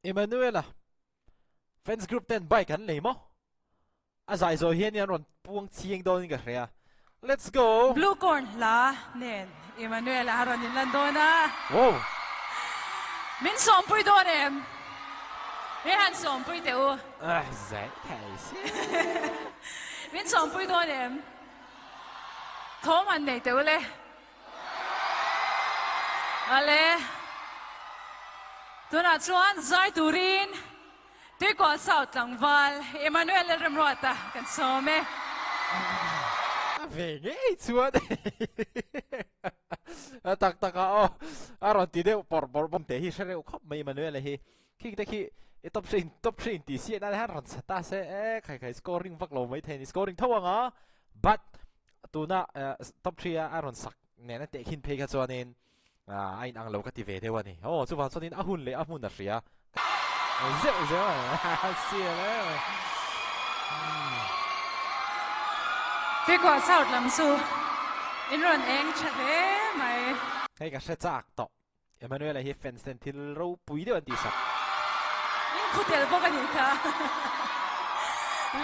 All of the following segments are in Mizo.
Emmanuel-a fans group ten bike an lei maw? A zai zawh hian an rawn puang chiang dawnin ka hria. Let's go! Blue Corn hla nen Emmanuel-a a rawn inlan dawn a. Wow! Min sawmpui dawn em? He han sawmpui teh u. Ah, zai thei si. Min sawmpui dawn em? Thawm han nei teh u le. Ale, tunah chuan zai turin Tuikual South tlangval Emmanuel Lalremruata kan sawm e. A ve ngei chuan a tak tak a aw a rawn ti deuh pawrh pawrh bawm teh hi hre reuh khawp mai Emmanuel-a hi khing te khi i top hre in top hre in tih siah nan hian rawn sa ta se e khai khai scoring vak lo mai thei a ni scoring tho ang a but Tuna top 3 a a rawn sak nena tehkhin phei kha chuanin a in ang lo ka ti ve deuh a ni. Aw chuvang chuanin a hun leh a hmun a hria. Zeuh zeuh a sial em mai. Tuikual South lam chu in rawn eng tha hle mai. Hei ka hre chak tawh. Emmanuel-a hi fans ten thil ropui deuh an tih sak. In khu tel bawk a nih kha.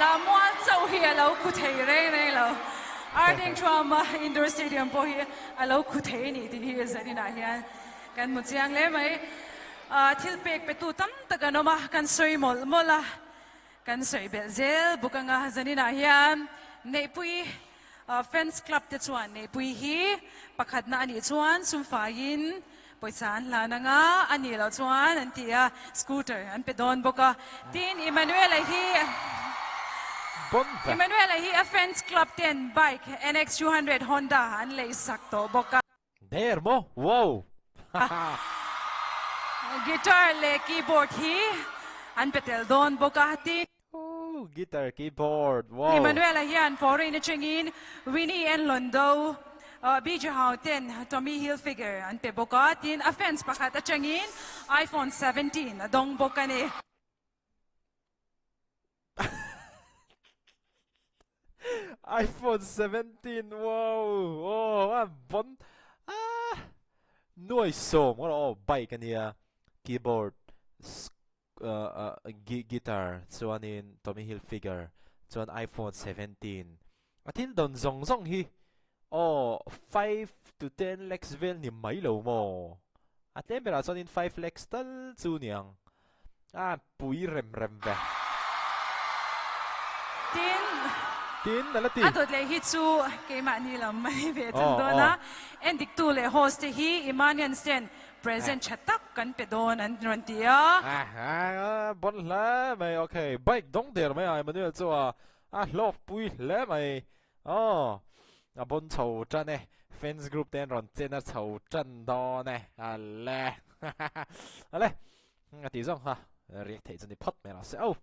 Lamual chauh hi a lo khu thei reng reng lo. Arding Thuama Indoor Stadium pawh hi a lo khu thei a nih tih hi zaninah hian kan hmu chiang hle mai. Thil pek petu tam tak an awm a, kan sawi mawlh mawlh a, kan sawi belh zel bawk anga zaninah hian Neihpui Fans club te chuan Neihpui hi pakhatna a nih chuan sumfaiin pawisa an hlan ang a, a nih loh chuan an ti a, scooter an pe dawn bawk a. Tin, Emmanuel-a hi Emmanuel-a hi a fans club ten bike NX 200 Honda an lei sak tawh bawk a. Der maw? Wow! Guitar leh keyboard hi an pe tel dawn bawk a, tin. Ooh, guitar, keyboard, wow! Emmanuel-a hian foreign atangin Winnie and Londo, BJ Hau ten Tommy Hilfiger an pe bawk a, tin a fans pakhat atangin iPhone 17 a dawng bawk a ni. iPhone 17 wow oh a bon ah nuai sawm ngawt aw bike ania keyboard guitar chuanin Tommy Hilfiger chuan iPhone 17 a thil dawn zawng zawng hi aw 5 to 10 lakhs vel ni mai lo maw a tlem berah chuanin 5 lakhs tal chu niang A pui rem rem ve. Tin, Tin, a la ti. A dawt leh hi chu keimahni lam a ni ve thung dawn a. Endiktu leh host te hi Emmanuel Sen present tha tak kan pe dawn an rawn ti a. A bon hle mai. Ok, bike dawng der mai a Emmanuel chu a a hlawk pui hle mai. Aw, a bon chho tan e. Fans group te an rawn chen a chho tan dawn e. Ale. Ale. A tih zawng kha riak theih chu ni phawt mai rawh se. Oh.